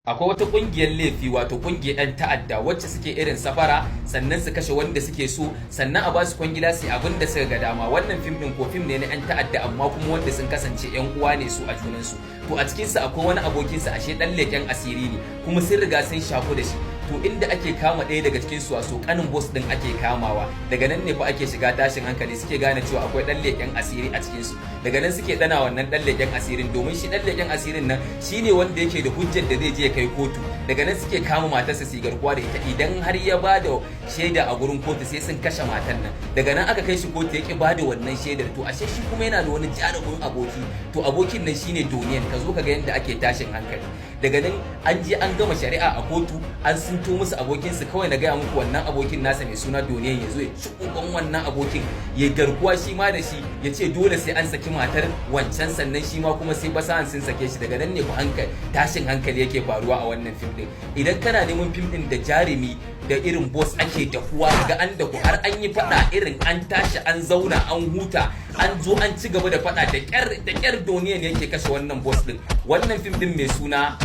Akwai wata kungiyar laifi, wato kungiyar 'yan ta'adda, wacce suke irin safara, sannan su kashe wanda suke so, sannan a ba su kwangila su abin da suka ga dama. Wannan fim din ko fim ne na 'yan ta'adda, amma kuma wanda sun kasance 'yan uwa ne su a junansu. To, a cikin su akwai wani abokin su, ashe dan leken asiri ne, kuma sun riga sun shaku da shi. To, inda ake kama ɗaya daga cikin su, wato kanin boss din ake kamawa. Daga nan ne fa ake shiga tashin hankali, suke gane cewa akwai dan leken asiri a cikin su. Daga nan suke dana wannan dan leken asirin, domin shi dan leken asirin nan shine wanda yake da hujjar da zai je kai kotu. Daga nan suke kama matarsa su garkuwa da ita. Idan har ya ba da shaida a gurin kotu, sai sun kashe matan nan. Daga nan aka kai shi kotu, ya ki ba da wannan shaidar. To, ashe shi kuma yana da wani jarumin aboki. To, abokin nan shine Doniyan. Ka zo ka ga yadda ake tashin hankali. Daga nan an je an gama shari'a a kotu, an sinto musu abokinsu. Kawai na gaya muku, wannan abokin nasa mai suna Doniyan ya zo ya ci uban wannan abokin, ya garkuwa shi ma da shi, ya ce dole sai an saki matar wancan, sannan shi ma kuma sai basahan sun sake shi. Daga nan ne ku hankali tashin hankali yake faruwa a wannan fim din. Idan kana neman fim din da jarumi da irin boss ake dahuwa, ga an dahu har an yi fada, irin an tashi an zauna an huta, an zo an ci gaba da fada, da kyar da kyar Doniyan yake kashe wannan boss din. Wannan fim din mai suna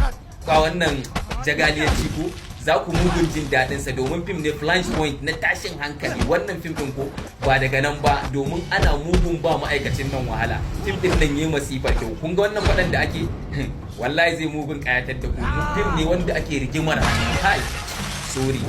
a wannan Jagaliyar Ciko, za ku mugun jin daɗin sa, domin fim ne flash point na tashin hankali. Wannan fim ɗin ko ba daga nan ba, domin ana mugun ba ma'aikacin nan wahala. Fim ɗin nan yi masifar kyau. Kun ga wannan faɗan da ake, wallahi zai mugun ƙayatar da ku. Fim ne wanda ake rigimar kai, sorry.